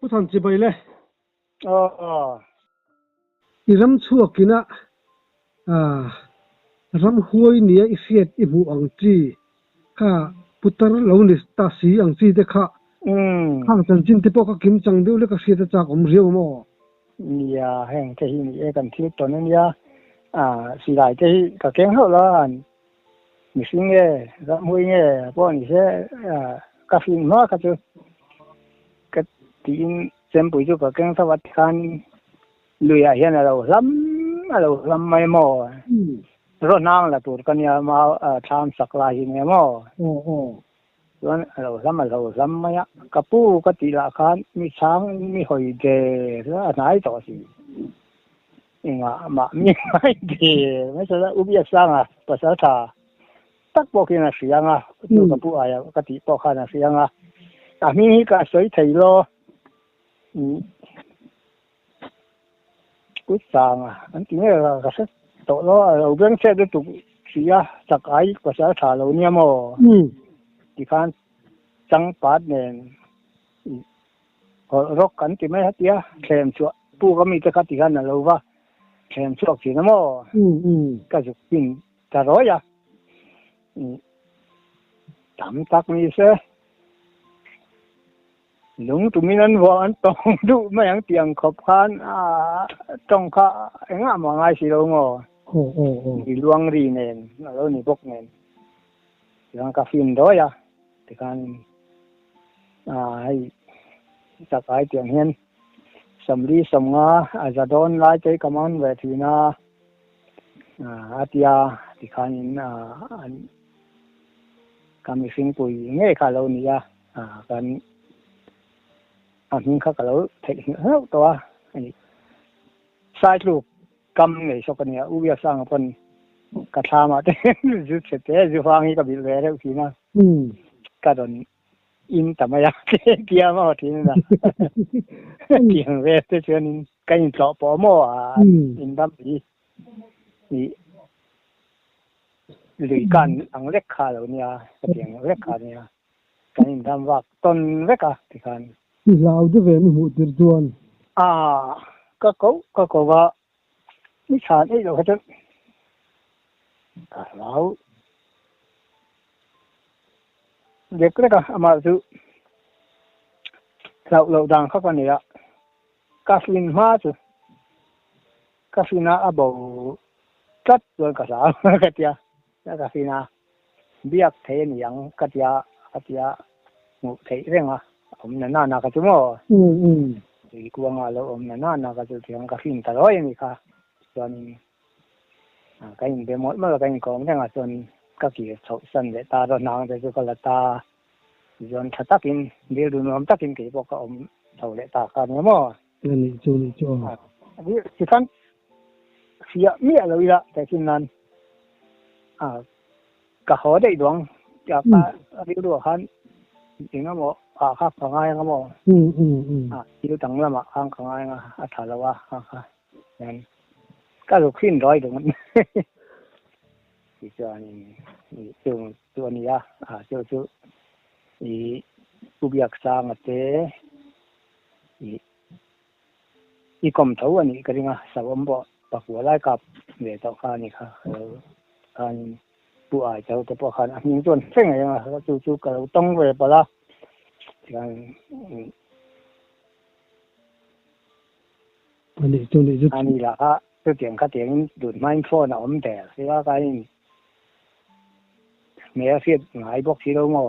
Pu Than chibai le. Aw. I ram chhuak ina ramhuai nia i hriat i hmuh ang chi kha putar lo ni ta si ang chi te kha khang chanchin te pawh kha kim chang deuh lek a hriat a chak awm riau awm aw. Nia, heng te hi ni e kan thil tawn a nia, silai te hi ka keng hauh lo a, mihring nge ramhuai nge pawh ni se ka hrin hma kha chu ka tiin chempui chu ka keng tho a tikhan luiah hian a lo hlam a lo hlam mai maw rawhnang la tur ka nia mau thlam sak lai hi nia maw chuan a lo hlam a lo hlam mai a ka pu ka tih lah khan mi chhang mi hawi der a hnai tawh si. Engah mah mi ngai der mai sela U Biaksanga pasal tha tak pawh khian a hria ang a, chu ka pu aia ka tih pawh khan a hria ang a, a hming hi ka sawi thei lo U Sanga an ti ngei a, ka hre tawh lo a, lo beng chhet lutuk si a, chak ai pasal tha lo nia maw tikhan changpat nen Hawlh rawk kan ti mai hatia thlem chhuah puk a mite kha ti hian a lo va thlem chhuak thin a maw? Ka zuk pin ta rawi a, tam tak ni se lung tumin an vuah an tawng duh mai ang tih ang khawp khan a tawng kha engah mah ngai si lo maw? Mi luang ri nen a lo ni bawk nen tichuan ka fin rawi a tikhan. Hei chakai tiang hian 40 50 a za dawn lai te hi ka man ve thin a, a tia tikhanin ka mihring pui ngei kha a lo ni a, kan a hming kha ka lo theihnghilh hlauh tawh a, hei Saitluk kam ngei sawk a nia, U Biaksanga pawn ka thlam ah te zu chhe te zu vang hi ka bilh ve reuh thin a, ka rawn in ta mai a tia maw thin a tiang vel te chuan in ka intlawh pawh maw a in ram hi i lui kan ang lek kha lo nia ka tiang lek kha nia kan in ram vak tawn vek a tikhan. I hlau deuh ve mi hmuh tir chuan. A ka ko ka ko va mi chhan eih loh kha chuan ka hlau lek lek a amah chu hlauh loh dan kha ka nei a ka hrin hma chu ka hrin a a bo tlat chuan ka hlau ka tia ka hrin a. Biak thei a ni ang ka tia ka tia hmuh theih reng a, awm na na na ka chu maw? Tui kuanga lo awm na na na ka chu thiang ka hrin ta rawi a ni kha. Chuanin ka inbe mawlh mawlh a, ka inkawm reng a, chuan ka kir chhoh san leh ta rawh hnang te chu ka la ta. Tichuan tha takin, rilru nuam takin kei pawh ka awm chho leh ta kha a nia maw? A nih chu, nih chu aw. Tikhan fiah miah lo ila tehkhin nan ka haw daih duang tia ka rilru ah khan eng emaw ah kha ka ngai ang emaw thil dang lamah khan ka ngai ang a, a tha lo a kha kha hian ka zuk hrin ruai duh ngawt tichuanin chung chu a ni a, chu chu i Pu Biaksanga te i i kawm tho a nih ka ring a, Savawm pawh pakua lai kap ve tawh kha a ni kha ka lo khanin Pu Ai Chau te pawh khan a hming chuan hre ngei ang a, chu chu ka lo tawng ve palh a, tichuan A nih chu nih chu. A ni lah kha chutiang khatiangin tun hmain phone a awm der sia khain hmel hriat ngai bawk si lo maw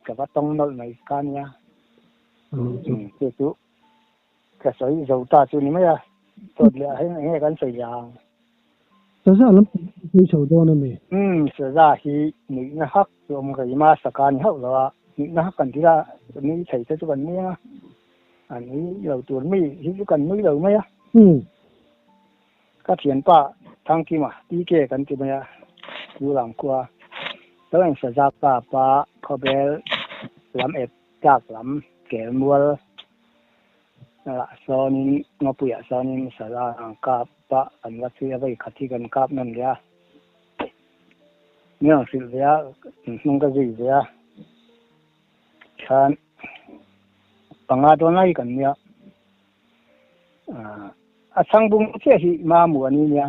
ka va tawng nawlh mai kha nia. Chu chu ka sawi zo ta chu ni mai a, dawt leh ah hian eng nge kan sawi leh ang. Saza lam pui chho dawn a mi? Umm saza hi nuihna hak chu awm rei ma saka ni hauh lo a, nuihna hak kan ti a, nui thei te chu kan nui ang a, a nui lo tur mi hi chu kan nui lo mai a. Ka thianpa Thangkima TK kan ti mai a, chu lam khua chuan saza pa pa khawbel lam ep tlak lam kelmual lah sawnin ngawpuiah sawnin saza ang kap a kan va chhui a vawi khat hi kan kap nawn leh a min rawn hrilh ve a hnung ka zui ve a khan. panga dawn lai kan nia. A chhangbung chiah hi Mamu a ni nia.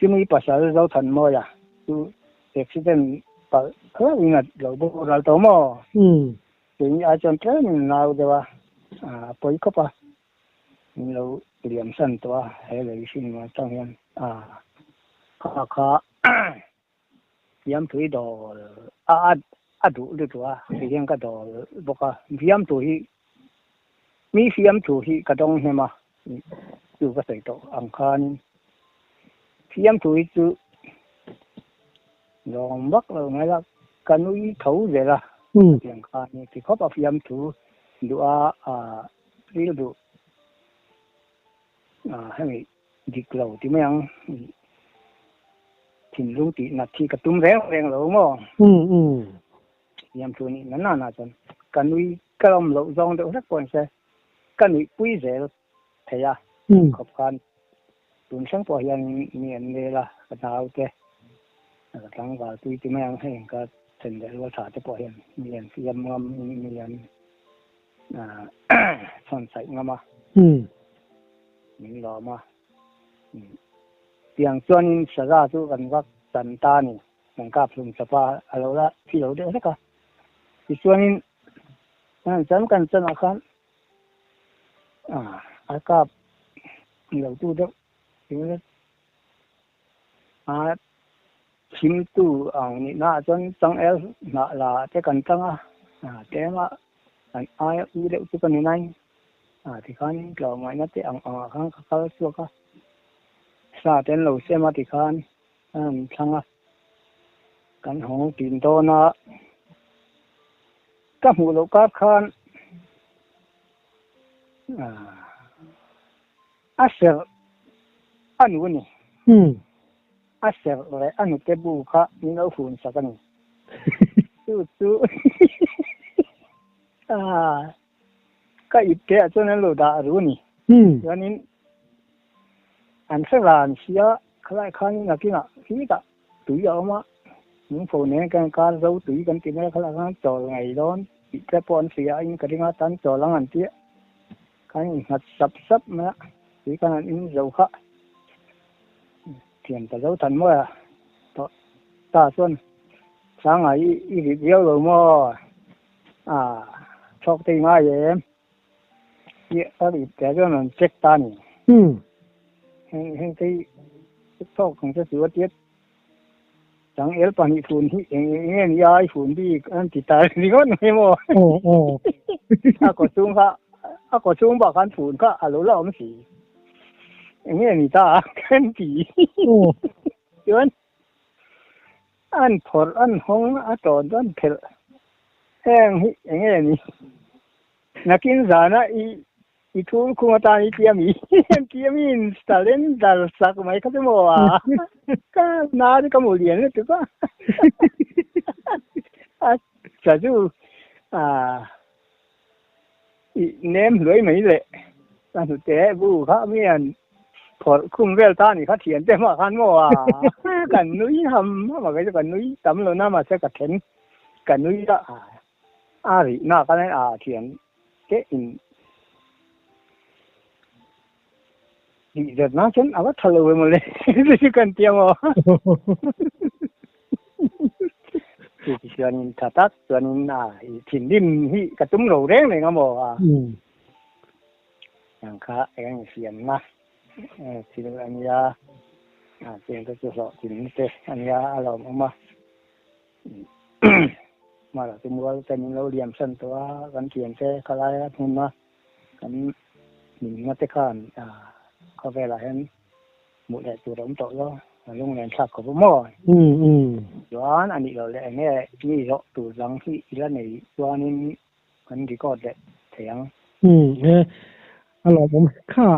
Chumi pasal Zothanmawia chu accident palh hlauhin a lo boral tawh maw? Keini ai chuan tlemin nau deuh a, a pawi khawp a, min lo liam san tawh a, he lei hrin atang hian a kha kha Fiamthui dawl a a duh lutuk a, ti hian ka dawl bawk a, fiamthu hi mi fiamthu hi ka dawng hnem a, chu ka sawi tawh ang khanin fiamthu hi chu lawm vak lo mai la, ka nui tho zel a, tiang khan ti khawp a fiamthu duh a, ril duh hemi Dik lo ti mai ang. Thinlung tih nat hi ka tum reng reng lo maw? Siamthu nih na nana chuan ka nui ka awm loh zawng deuh hlek pawh nise ka nuih pui zel thei a. Khawp khan tun thleng pawh hian mi an nel a, ka naute ka tlangval tui ti mai ang heng ka then leh rual tha te pawh hian mi an siam ngam mi an chhawn saih ngam a. Min lawm a. Tiang chuanin Saza chu kan va tan ta a ni. Kan kap hlum chawp a, a lo la thi lo deuh hlek a. Tichuanin an chan kan chanah khan a kap lo tu deuh a thimtu ang nihna ah chuan changel hnah la te kan tang a, tlem a an aia u deuh chu ka ni nai tikhan tlawmngaihna te ang ang ah khan ka kal chhuak a, sa te an lo sem a tikhan an rawn thlang a, kan hawng tin dawn a, ka hmuh loh kar khan A serh a nu a ni. A serh leh a nute bu kha min lo hun sak a ni. Chu chu ka ip te ah chuan an lo dah ru a ni. Chuanin an hre ran sia khalai khanin nakinah hlitah tui a awm a, lungpho nen kan kar zo tui kan ti mai a, khalai khan chawl ngei dawn tih te pawh an hria a in ka ring a, tan chawl ang an ti a. Kan innghat sap sap mai a, tui kan han in zo kha thiam ta zo than mawi a, tawh ta chuan Sanga i i rip viau lo maw? A chhawk te i ngai em? Tih ka rip te chuan rawn check ta a ni. Heng heng te hi chhawk ang che chu a tiat Changel pahnih fun hi eng eng nge ni a i fun bik an ti ta ringawt mai maw? A kaw chhung kha a kaw chhung bak khan fun kha a lo la awm si. Eng nge ni ta a kan ti. Chuan an phawrh an hawng a tawn chu an phelh. Heng hi eng nge ni? Nakin zana i I thul khung atan i tia mi an tia mi in talent dal sak mai kha chu maw a ka na chu ka mu lian lutuk a a cha chu a i nem hluai mai le ka hnute bu kha mi an phawrh khum vel ta ni kha thian te mah khan maw a kan nui ham ham a kei chu ka nui tam lo na mahse ka then ka nui a a rih na khan a thian te in tih zet na chuan a va tha lo emaw le chu kan ti ang aw chu ti chuanin tha tak chuanin a thinrim hi ka tum lo reng reng a maw a ang kha eng siamna thil a nia a cheng te chu hlawhtling te a nia a lawmawm a. Mara chu mual ten in lo liam san tawh a, kan thian te khalai a hmun a, kan hlimna te khan khawvel ah hian hmuh leh tur a awm tawh lo, a lunglen thlak khawp a maw? Chuan a nih loh leh eng nge mi zawh tur dang hi i la nei chuanin kan record leh thei ang. E, a lawmawm kha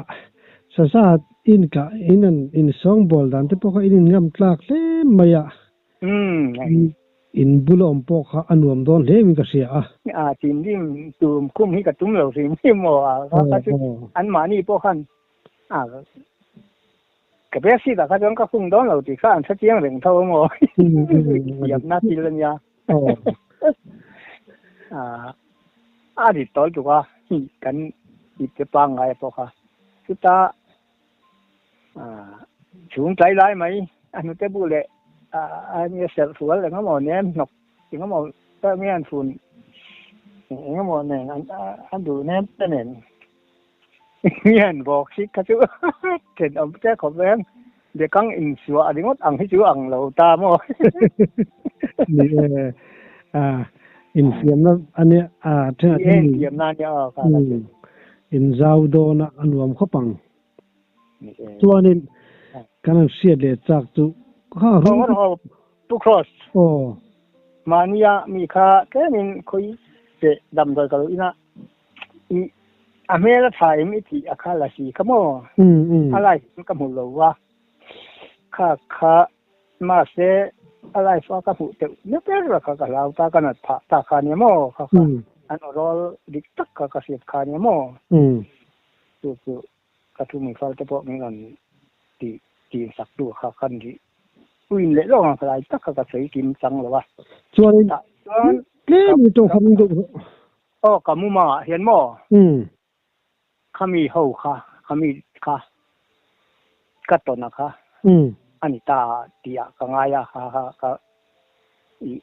saza in ka in an insawngbawl dan te pawh kha in inngam tlak hle mai a. In bula awm pawh kha a nuam dawn hle in ka hria a. A thinrim tum khum hi ka tum lo hrim hrim maw a kha chu anmahni pawh khan a ka bek seat ah kha chuan ka khung dawn lo tih kha an hre chiang reng tho a maw thiamna thil a nia. A rit tawl tuk a, kan ipte pangngai pawh kha chuta chhung tlai lai mai a hnute bu leh a nia serh hrual engemaw nen hnawk engemaw pawh nge an fun engemaw nen an duh nen te nen hian bawk sik kha chu thenawm te khawp em bekang insuah ringawt ang hi chu ang lo ta maw. Ni e, a infiamna a nia a thenah chuan infiamna a nia aw kha kha chu. Inzau dawna a nuam khawp ang. Chuanin kan han hriat leh chak chu kha ru. Aw Pu Cross. Aw. Mahnia mi kha tlemin khawi che damdawi ka lo ina I a hmel a tha em i tih a kha la si kha maw? A life in ka hmu lo a, kha kha mahse a life a ka hmuh teuh na ber a kha ka hlau ta, ka nat phah ta kha nia maw? Kha kha an aw rawl dik tak kha ka hriat kha nia maw? Chu chu ka thu mi fal te pawh min rawn tih tih sak tu kha ka ni uin leh lawk ang ka lai tak kha ka sawi kim chang lo a. Chuanin tlem i tawng kham deuh. Aw ka mumang ah hian maw? Khami ho kha, khami kha ka tawn a kha a ni ta tih ah ka ngai a, ha ha ka i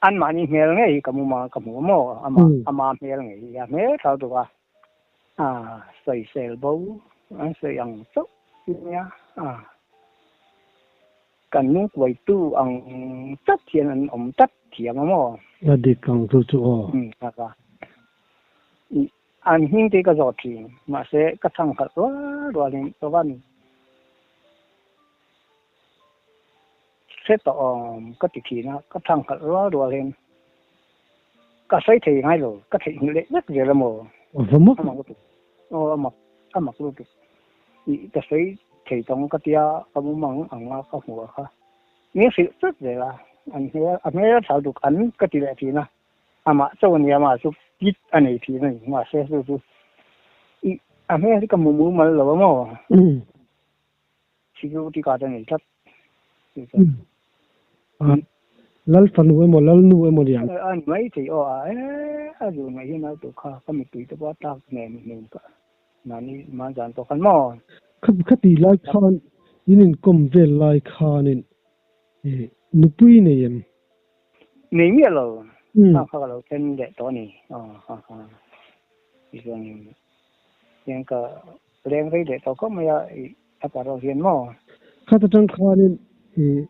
anmahni hmel ngei hi ka mumang ah ka hmu a maw? Ama ama hmel ngei hi a hmel thau tuk a, a sawisel bo an sawi ang chauh hi nia a. Kan lungkuaitu ang tlat hian an awm tlat thiam a maw? A dik ang chu chu aw. Umm ka ka. I an hming te ka zawt thin mahse ka chhang khalh rual rualin ka van hre tawh awm ka ti thin a, ka chhang khalh rual rualin ka sawi thei ngai lo, ka theihnghilh leh vek zel a maw? A va mak. A mak lutuk. Aw a mak a mak lutuk. Ih ka sawi thei tawng ka tia ka mumang ang a ka hmu a kha min hrilh tlat zel a an hmel a hmel a thal duk an ka ti leh thin a amah chauh a nia amah chu kit a nei thin a ni mahse chu chu ih a hmel hi ka hmu mumal lo a maw security guard a nei tlat chu chuan Lal fanu emaw lal nu emaw lian. A ni mai thei aw a e a zu mai hian a tu kha ka mipui te pawh a tlak nen hmel ka Mahni man zan pawh khan maw? Khati lai khan in inkawm vel lai khanin nupui nei em? Nei miah lo. Kha kha ka lo then leh tawh a ni. Aw kha kha. Tichuan hian ka leng rei leh tawh khawp mai a, a paro hian maw? Khat atang khanin hei.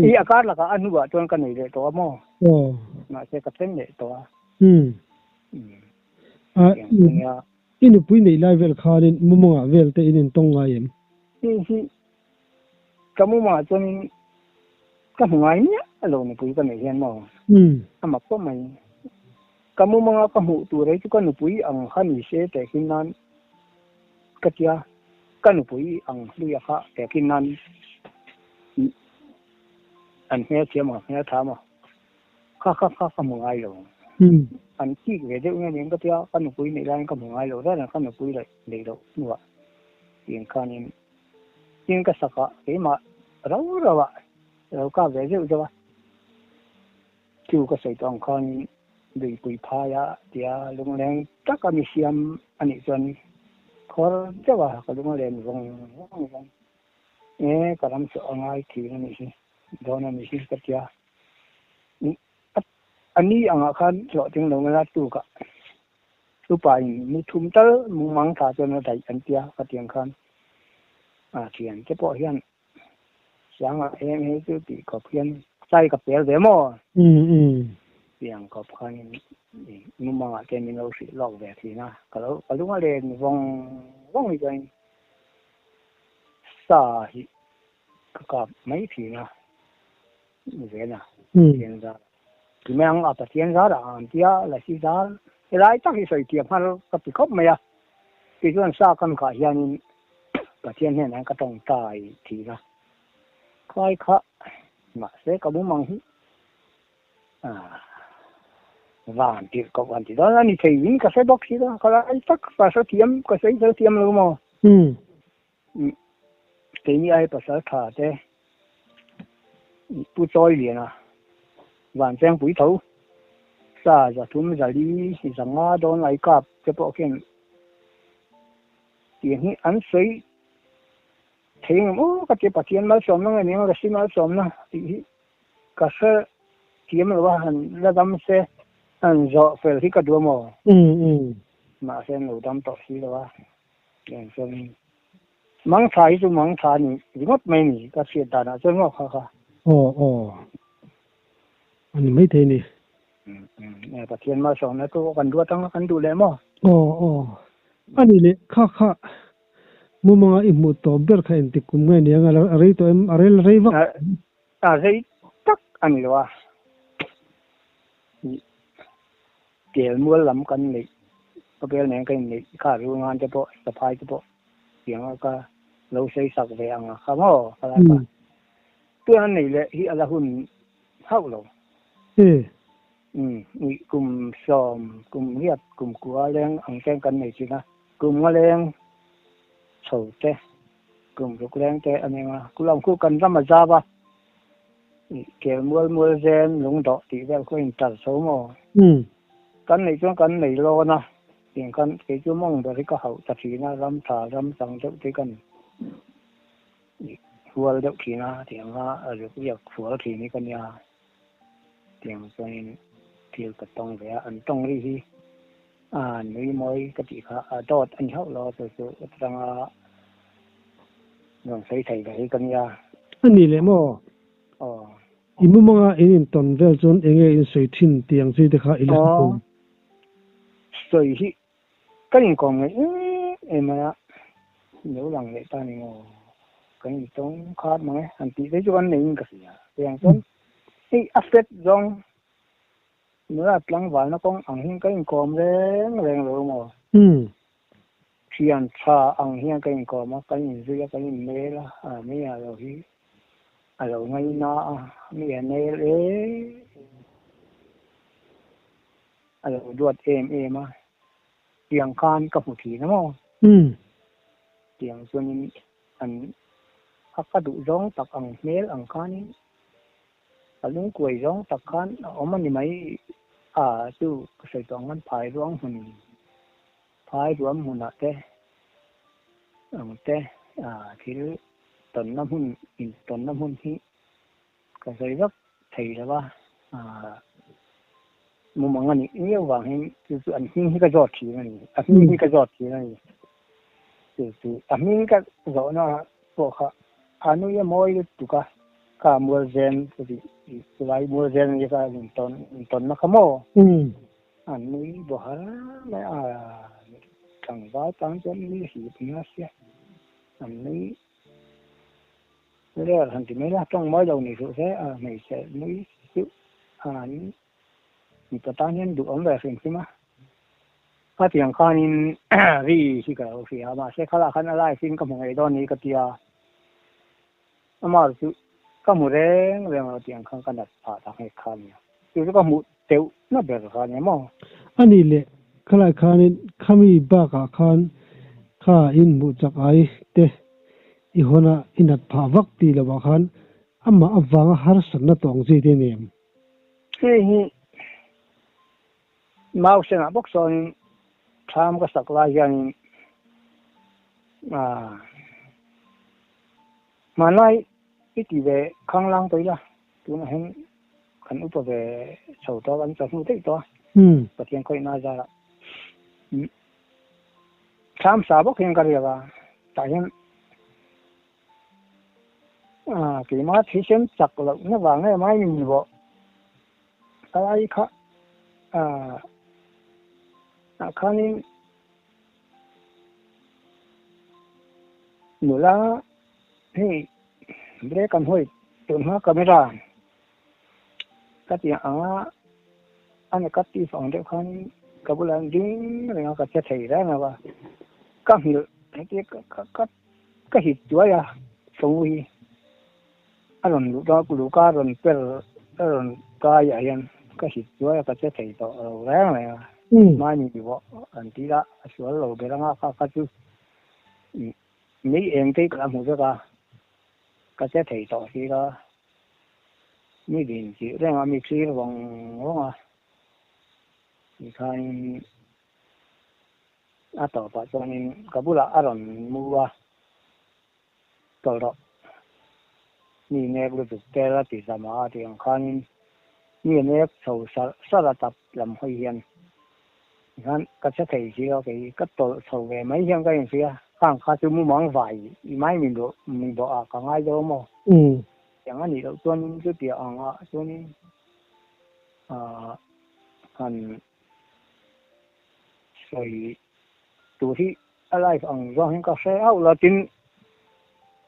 I a kar lakah a hnuah chuan ka nei leh tawh a maw? Aw. Mahse ka then leh tawh a. I nupui neih lai vel khanin mumangah vel te in intawng ngai em? Hei hi ka mumangah chuanin ka hmu ngai miah lo nupui ka neih hian maw? A mak pawh mai. Ka mumanga ka hmuh tur hi chu ka nupui ang kha ni se tehkhin nan ka tia, ka nupui ang hluia kha tehkhin nan an hmelthiam ang hmeltha maw? Kha kha kha ka hmu ngai lo. An chik ve deuh nge aniang ka tia, ka nupui neih laiin ka hmu ngai lo reng a, ka nupui leh neih loh hnuah tiang khanin tin ka sak a, keimah rau rau ah lo kap ve zeuh zeuh a, chu ka sawi tawh ang khanin luipui phai a tia lungleng taka mi siam a nih chuan khawr deuh a, ka lung a len vawng vawng vawng e, ka ram chu a ngai thin a nih hi, dawn a nih hi ka tia. A ni angah khan hlawhtling lo nge tuk a, upa in ni thum tal mumang tha chuan a daih an tia ka tiang khan a thian te pawh hian sangah eng he chu tih khawp hian sai ka pel ve maw? Tiang khawp khan mumangah te min lo hrih lawk ve thin a, ka lo ka lung a len vawng vawng hi chuan sa hi ka kap mai thin a. Vena Pathian zar Time ang a Pathian zar ah an tia Lasi zar helai tak hi sawi thiam nghal ka ti khawp mai a tichuan sa kan khah hianin Pathian hnenah hian ka tawngtai thin a khawi kha mahse ka mumang hi van tirh koh an ti dawn a ni thei in ka hre bawk si lo khalai tak ka hre thiam ka sawi fel thiam lo maw. Keini ai pasal tha te Pu Chawi Liana Vanchengpui tho. Sa 300 400 500 dawn lai kap te pawh khian tiang hi an sawi thei ngam aw ka tia Pathian malsawmna nge nia Rasi malsawmna tih hi ka hre thiam lo a han la dam se han zawh fel hi ka duh a maw? Mahse an lo dam tawh si lo a tiang chuan Mangtha hi chu mangtha a ni ringawt mai a ni ka hriat danah chuan maw kha kha. Aw aw a ni maithei a ni. Pathian malsawmna chu kan duat anga kan duh leh maw? Aw aw a ni leh kha kha mumanga i hmuh tawp ber kha engtik kum nge nia a rei tawh em a rel rei vak. A rei tak a ni lo a, tel mual lam kan neih khawvel nen kan inneih kha rul ngan te pawh saphai te pawh tiang a ka lo sawi sak ve ang a kha maw ka la kha tun an neih leh hi a la hun hauh lo. Nih kum 10 kum 8 kum 9 leng ang ten kan nei thin a kum 5 leng chho te kum 6 leng te a nia kulam khu kan ram a zau a kel mual mual zen lungdawh tih vel khu a intar chho maw kan neih chuan kan nei lawn a tiang khan kei chu mawng ber hi ka hauh ta thin a ram tha ram chang deuh te kan hual deuh thin a tiang a ruk riak hual thin hi ka nia. Tiang chuanin thil ka tawng ve a, an tawng ri hi a nui mawi ka tih kha a dawt a ni hauh lo a, chu chu atanga rawn sawi thei ve hi ka nia. A ni leh maw? Aw. I mumanga in intawn vel chuan enge in sawi thin tih ang chi te kha i la hre thei? Aw. Sawi hi Kan inkawm ngaih em em mai a, lo lang leh ta ni maw? Kan intawng khat mang e, han tih te chu kan neiin ka hria. Tiang chuan hei a fet zawng nula tlangvalna kawng ang hian kan inkawm reng reng lo maw? Thian tha ang hian kan inkawm a, kan inzui a, kan inmail a, a mi a lo hi a lo ngaina a, mi a nel em em. A lo duat em em a, tiang khan ka hmu thin a maw? Tiang chuanin an a ka duh zawng tak ang hmel ang khanin a lungkuai zawng tak khan a awm a ni mai a, chu ka sawi tawh ang khan phai ruang hmun phai ruam hmunah te ang te thil tawnna hmun intawnna hmun hi Ka sawi vak thei lo va, mumang a nih miau vang hian chu chu an hming hi ka zawt thin a ni, a hming hi ka zawt thin a ni. Chu chu a hming ka zawhna pawh kha a nui a mawi lutuk a, kha Mualzen ka tih chulai Mualzen a nia kha intawn intawnna kha maw? An nui bawk har mai a, tlangval tan chuan mi hip nia sia, an nui. Rel han ti mai la, tawng mawi lo ni suh se, a hmeichhe nui chu an mipa tan hian duh awm ve hrim hrim a. Khatiang khanin ri hi ka lo hria a, mahse khalah khan a live in ka hmu ngei dawn ni ka ti a, amah chu ka hmu reng reng lo tiang khan ka nat phah ta nghek kha a nia. Chu chu ka hmuh teuh na ber kha a nia maw? A nih leh khalai khanin khami bakah khan kha in hmuh chak ai te I hawn a, i nat phah vak tih loh ah khan amah avanga harsatna tawh ang chi te a ni em? Hei hi mau senah bawk sawnin thlam ka sak lai hianin aah hmanlai i ti ve khanglang tawh ila tunah hian kan upa ve chho tawh a, kan chawhnu daih tawh a, Pathian khawihna zarah Thlam sa bawk hian ka riak a, tah hian ah keimah thisen chak lohna vang em a in vawh kalai kha ah ah khanin nula hei black and white tunhma camera ka tih ang a a negative ang deuh khan ka bulah an ding reng a ka che thei reng lo a ka nghilh heti ka ka ka hit tuai a chawng hi a rawn luh dawn luhka a rawn per a rawn kai ah hian ka hit tuai a ka che thei tawh lo reng reng a mahni bawh an tih a a sual lo ber anga kha kha chu Mei eng te ka la hmu vek a, ka che thei tawh si la, mi din chih reng a, mi thlir vawng vawng a. Tikhanin a tawpah chuanin ka bulah a rawn mu a, Tawlh rawh, mi nek lutuk tel a ti zam a tih ang khanin mi nek chho sarh sarh a tap lam hawi hian tikhan ka che thei si lo kei ka tawlh chho ve mai hian ka inhria khang kha chu mumang vai mai min duh min bawh ah ka ngai zo maw? Tiang a nih loh chuanin chutiang angah chuanin aah han sawi tur hi a life ang zawng hian ka hre auh lo tin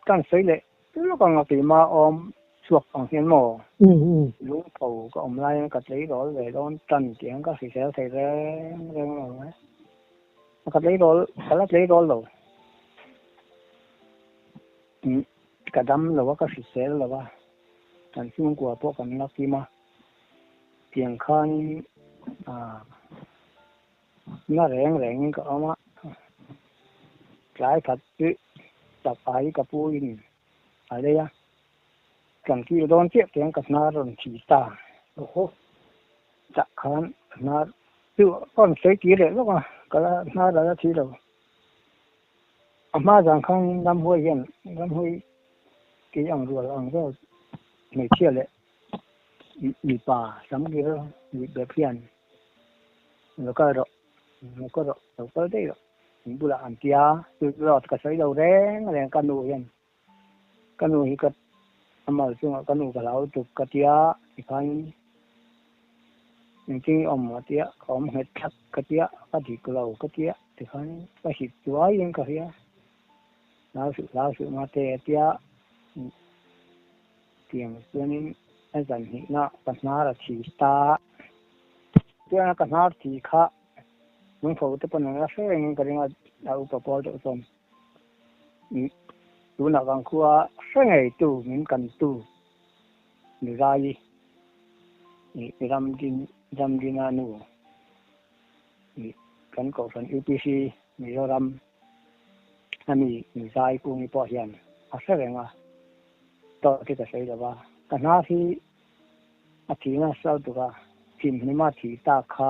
kan sawi leh lawk ang a keimah awm chhuak ang hian maw lungpho ka awm laiin ka tleirawl ve dawn tan tih ang ka hrisel thei reng reng lo e ka tleirawl ka la tleirawl lo ka dam lo a ka hrisel lo a kan chhungkua pawh kan la kim a. Tiang khanin na reng rengin ka awm a, tlai khat chu chak ai ka pu in a lei a, kan kil dawn chiah tiang ka hnar rawn thi ta. Awhaw, chah khan ka hnar chu ka rawn sawi tir leh lawk a, ka la hnar a la thi lo. A hma zan khan ramhuai hian ramhuai kei ang rual ang vel hmeichhia leh Mipa samkir nih bep hian lo kal rawh, lo kal rawh, lo kal daih rawh min bulah an ti a, chu chu ka sawi lo reng reng ka nu hian ka nu hi ka a mal chungah ka nu ka hlau tuk ka tia tikhanin engtin i awm a tia ka awm nghet thlap ka tia ka dik lo ka tia tikhan ka hit chuaiin ka hria hlau suh hlau suh mate a tia. Tiang chuanin a zan hnihna ka hnar a thi ta. Chuan ka hnar thi kha lungpho te pawn an la hre rengin ka ring a, a upa pawl deuh chuan tunah kan khua hre ngei tu min kan tu Nizai i Ramdin Ramdina nu kan kohhran UPC Mizoram ami Nizai Kungi pawh hian a hre reng a. Tawh hi ka sawi lo va, ka hnar hi a thi nasa lutuk a, thim hnima thi tak kha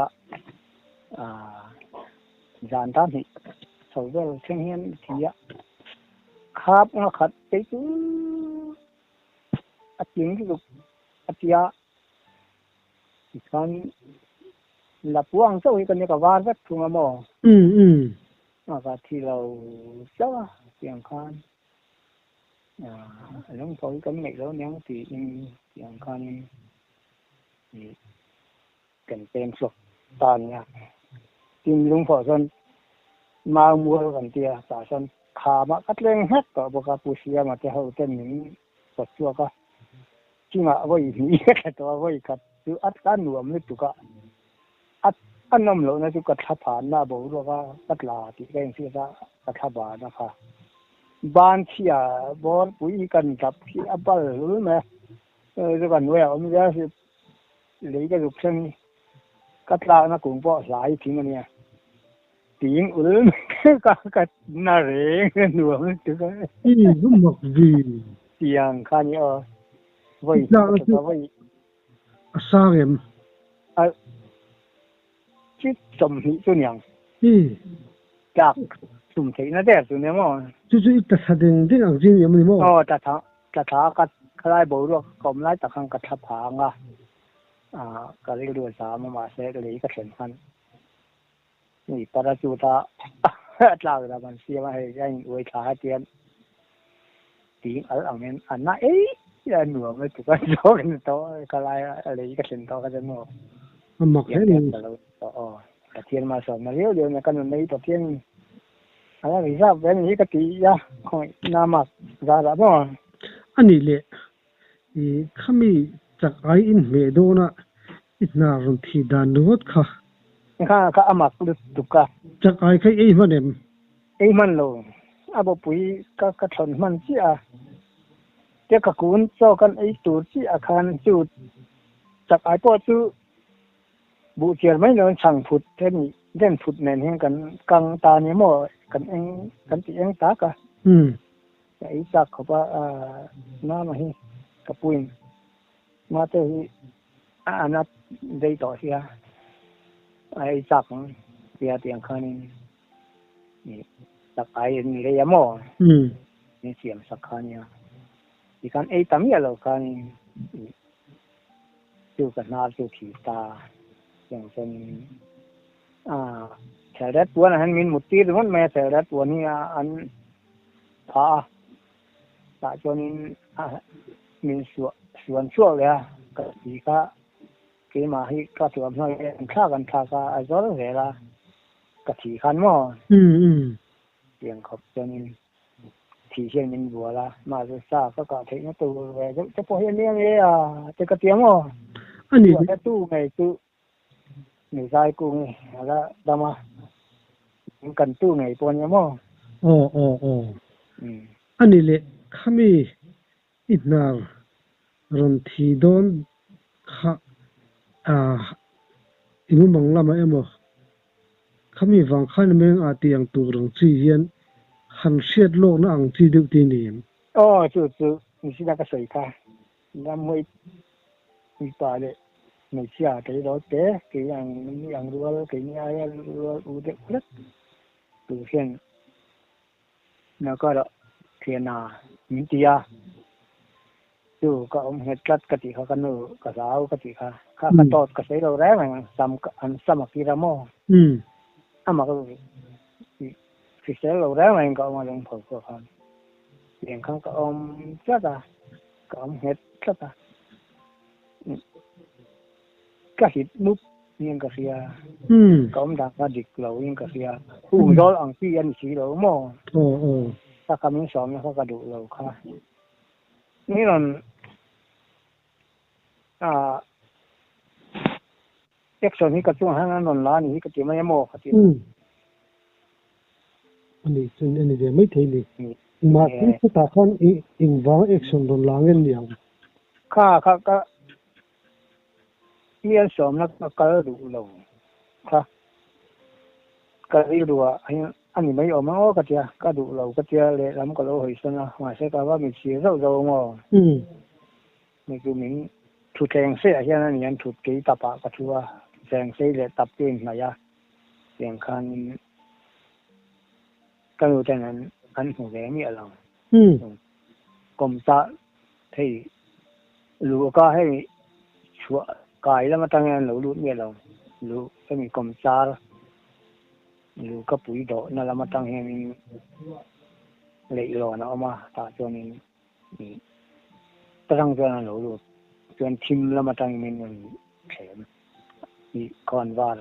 zan ta hnih chho vel thleng hian a thi a, khap nga khat phei chu a tling lutuk a tia tichuan lapua ang chauh hi ka nia ka var vek thung a maw? A thi lo chauh a tiang khan. Lungpho hi kan ngaih lo aniang tiin tiang khanin ih kan peng chhuak ta a nia. Tin lungpho chuan mau mual kan ti a, tah chuan khamah ka tleng nghek tawh bawk a, Pu Siama te ho ten min kawt chhuak a, chungah vawi hnih ka thla tawh a, vawi khat chu a tla nuam lutuk a, a a nawm lohna chu ka thla phanna a boruak a, ka tla tih ka inhriat a, ka thla ban a kha. Ban chhia bawr pui hi kan dap hi a bal hlul mai a, chu ka hnuaiah awm zel si lei ka zuk thleng hi ka tlakna kung pawh hlai thing a nia, ting ul mai ka ka na reng a nuam lutuk a. I zu mak vi. Tiang kha ni aw, vawi ka tla vawi. A sang em? A chi 20 chu niang. I. Tlak tum theihna der chu nia maw? Chu chu i tla thla deng deng ang zing em ni maw? Aw tla thla tla thla ka khalai boruak ka awm lai tak khan ka thla phang a, ah ka rilru a zam a mahse lei ka thlen khan mi parachute a tlak lam an siam a hei a in uai thla a tian ting al ang hian a na ei a nuam lutuk a zawk ni tawh khalai a lei ka thlen tawh kha chuan maw A mak hle ni. Aw Pathian malsawmna riau riau nia ka nun nei Pathian a la reserve ve ni hi ka ti a khawngaih na mak zarah maw. A nih leh i khami chak ai in hmeh dawn a i hna rawn thih dan ringawt kha. Kha kha a mak lutuk a. Chak ai kha i ei hman em? Ei hman lo. A bawpui ka ka thawn hman chiah a. Tia ka kun chaw kan ei tur chiah a khan chu chak ai pawh chu buh chiar mai lo in chhang phut hemi den phut nen hian kan kang ta nia maw kan eng kan ti eng tak a. Ka ei chak khawp a nama hi ka puin mate hi a ana dei tawh sia. A ei chak ang tia tiang khanin ih chak ai an lei a maw? Min siam sak kha nia. Tikhan ei ta miah lo khanin ih chu ka hnar chu thi ta tiang chuanin ah thelret puanah hian min mut tir ringawt mai a, thelret puan hi an phah a. Tah chuanin min suah suan chhuak leh a, ka ti kha keimah hi ka thuamhnaw hi an thlak an thlak a, a zawr zel a, ka thi khan maw? Tiang khawp chuanin thih hian min bual a, mahse sa ka kah theihna tur ve deuh te pawh hi a nia nge a te ka ti a maw? Chuan tu ngei chu Mi zai kung i a la dam a, min kan tu ngei pawh a nia maw? Aw aw aw. A ni leh khami i hnar rawn thi dawn kha ah i mumang lamah emaw khami vang khan meng ah tih ang tur ang chi hian han hriat lawkna ang chi deuh te ni em? Aw chu chu nisina ka sawi kha Ramhmuai mipa leh hmeichhia tleirawl te kei ang mi ang rual keini aia rual u deuh hlek tur hian Nakarah thiana min ti a, chu ka awm nghet tlat ka tih kha ka nu ka hlau ka tih kha, kha ka tawt ka sawi lo reng reng ang sam an sam a kir a maw? Amah ka hrisel lo reng reng ka awm a lungpho pawh khan. Tiang khan ka awm tlat a, ka awm nghet tlat a, ka hit mup niin ka hria, ka awm dan kha dik lo in ka hria, hung zawl ang chi a ni si lo maw? Ka kha min sawmna kha ka duh lo kha. Ni rawn action hi ka chungah hian an rawn la a ni hi ka ti mai a maw ka ti. A nih chuan a ni ve mai thei ni. Mahse chutah khan i engvanga action rawn la nge ni ang? Kha kha ka mi an sawmna ka kal duh lo kha ka rilru ah hian a ni mai awm ang aw ka tia, ka duh lo ka tia lehlam ka lo hawisawn a, mahse ka va mitchhir zauh zauh ang aw. Hei chu min thutthleng seiah hian a ni an thut kei tapah ka thu a, thutthleng sei leh tap chu inhnaih a, tiang khanin ka nu ten an an hmu ve miah lo. Kawm chah thei luh ka hei chhuah kai lam atang hian an lo lut miah lo, luh hemi kawm char luh ka pui dawhna lam atang hianin leihlawn a awm a, tah chuanin Tarang chuan an lo lut chuan thim lam atangin min rawn thlem tih khawnvar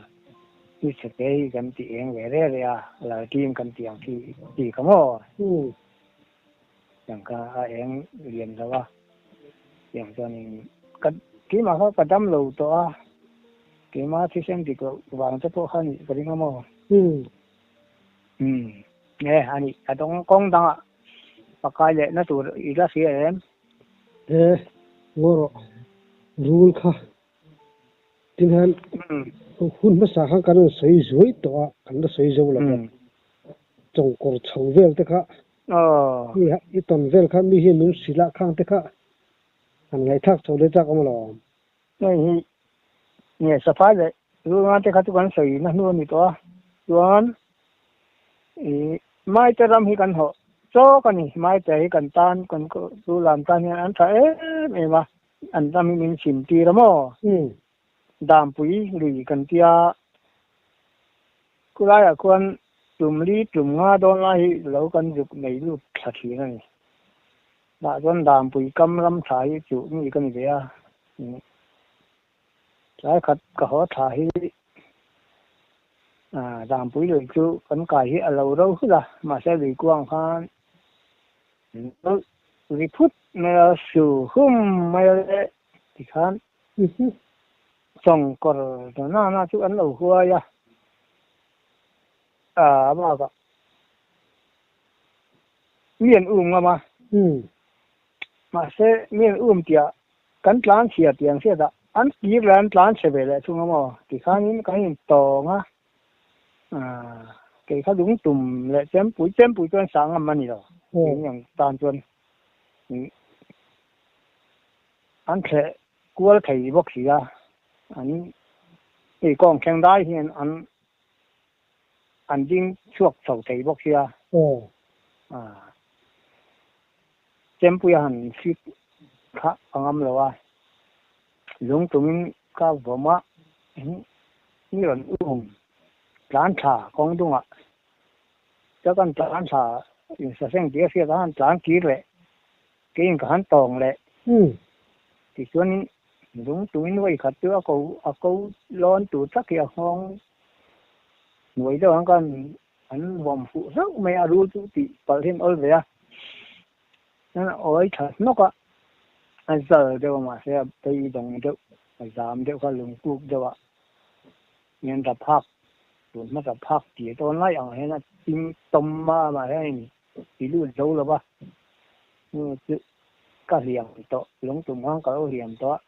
hi chhete hi kan ti eng ve re re a, laltim kan tih ang khi ti kha maw? Tiang kha a eng lian lo a, tiang chuanin ka keimah kha ka dam lo tawh a, keimah thisen dik loh vang te pawh kha a nih ka ring a maw? Umm e a nih a dawng kawng dangah Pakai lehna tur i la hria em? E, ngaw rawh. Rul kha tin hian hun hmasa khan kan rawn sawi zuai tawh a, kan la sawi zo lo va. Chawngkawr chho vel te kha, i tawn vel kha mi hian min hrilh a, khang te kha han ngaihthlak chho leh chak awm alawm. Hei hi nge safai leh rulngan te kha chu kan sawi na hnu a ni tawh a, chuan ih Maite ram hi kan hawh chawk a ni, Maite hi kan tan kan chu lam tan hian an tha em em a, an ram hi min chim tir a maw? Dampui lui kan tia khulaiah khuan tum li tum nga dawn lai hi lo kan zuk nei lut thla thin a ni. Tah chuan Dampui kam ram tha hi chuh mi ka ni ve a, tlai khat ka haw tha hi Dampui lui chu kan kai hi a lo ro hul a, mahse lui kuang khan ri phut mai a, su hum mai a le tikhan chawngkawr na na chu an lo huai a, a bakah Mi an um ngam a. Mahse, mi an um tihah kan tlan chhia tih an hriat a, an kir leh an tlan chhe ve leh thung a maw? Tikhanin kan intawng a, kei kha lung tum leh chempui, chempui chuan sah ngam a ni lo. Keini ang tan chuan an thleh kual thei bawk si a, an Hei kawng thleng dai hian an an ding chhuak chho thei bawk sia. Aw. Ah. Chempuia han fit kha a ngam lo a, lung tumin ka vawm a, ni rawn um tlan tha kawng dungah chuan kan tlan tha insaseng tih a hriat a, han tlan kir leh keiin ka han tawng leh tichuanin lung tumin vawi khat chu a ko a ko lawn tur tak hi a nghawng hnuai deuh ang khan An vawm fuh hlauh mai a, rul chu tih palh hian awl ve a, chuan a awi tha hnawk a, a zal deuh a mahse a beidawng deuh, a zam deuh kha lungkuk deuh a, hian raphak tun hmasa phak tir dawn lai ang hian a ching tawm a, amah hian in ti lut zo lo va, chu ka hliam tawh lungtum khan ka lo hliam tawh a.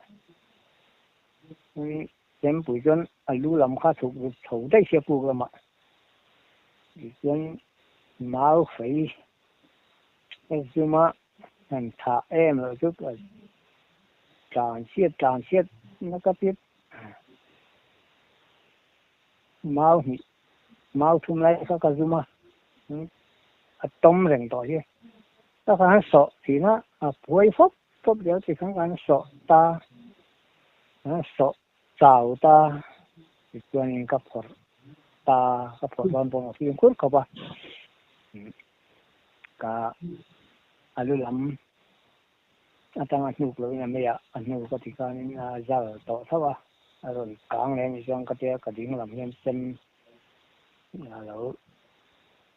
Chempui chuan a lu lam kha chhuk ruk chho daih sia puk lamah tichuan mau fei ka zum a, han thah em loh chu ka tlan chhiat tlan chhiat na ka pit mau hnih mau thum lai kha ka zum a, a tawm reng tawh hi ka khan sawh thin a, a phuai fawp fawp deuh tikhan ka han sawh ta. Sawh chau ta tichuanin ka phawrh ta, ka phawrh dawn pawh a fimkhur khawp a, ka a lu lam atanga hnuk lohin a meiah a hnu ka ti khanin a zal tawh tho a, a rawn kang leh anih chuan ka tia ka ding lam hian chem a lo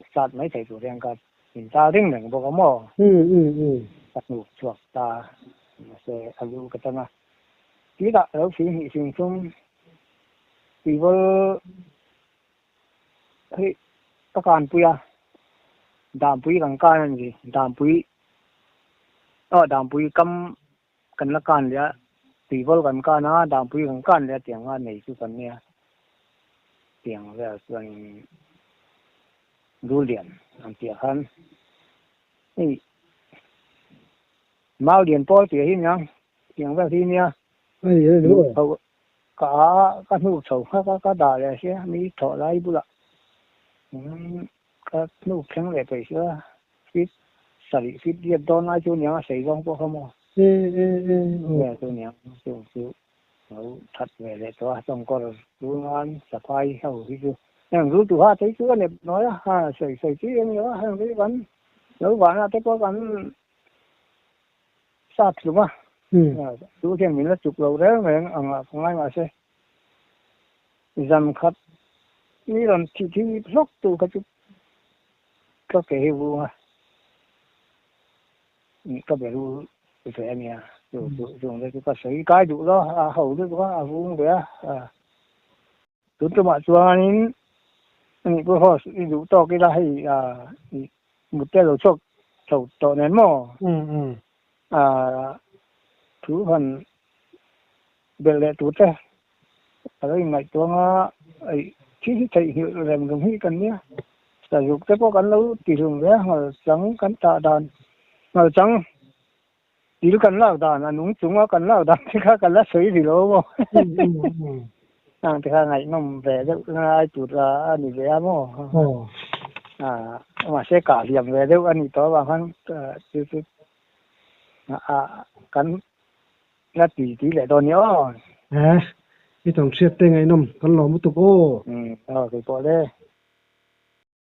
start mai thei tur hian ka in ta ring reng bawk a maw? Ka hnuk chhuak ta mahse a lu ka tan a. Tihah lo fing hnih fing thum tuivawl hi ka kanpui a, Dampui kan kan a ni, Dampui aw Dampui kam kan la kan leh a, tuivawl kan kan a, Dampui kan kan leh a tiang a nei chu kan nia, tiang vel chuanin Dulian ang tih ah khan hei Mau lian pawl tih hi nia, tiang vel hi nia. Hnuh chho ka ka hnuh chho nghak a, ka dah leh sia mi thawh lai bulah ka hnuh thleng leh peih sia feet sarih feet riat dawn lai chu niang a sei zawng pawh kha maw. Vel chu niang chung chu lo that ve leh tawh a chawngkawr tungan saphai ho hi chu heng rul tuha te hi chu a nep nawi a, ha sawi sawi chi a ni lo a, heng hi kan lo vanah te pawh kan Sat hlum a, chu hian min la chuk lo reng reng ang ah ka ngai mahse zan khat mi rawn thih thi hlawk tu kha chu ka ke hi vung a, ka be ru ve a nia, chu chu chung te chu ka sawi kai duh lo a ho lutuk a, a vung ve a. Tun tumah chuanin ani pawh host i duh tawk ila hei mut te lo chhuak chho tawh nen maw? Thu han belh leh tur te a lo inngaihtuah anga hei thil hi theihnghilh rem rum hi kan nia. Sazuk te pawh kan lo ti hlum ve a, ngal chang kan tah dan ngal chang Thil kan lak dan, a nung chunga kan lak dan te kha kan la sawi ri lo maw? Hang te kha ngaihnawm ve deuh lai tur a ni ve a maw? Mahse kah hliam ve deuh a nih tawh avang khan chu chu kan la ti ti leh dawn ni aw. I tawng hriat te ngaihnawm kan lawm lutuk aw. Aw keipawh le.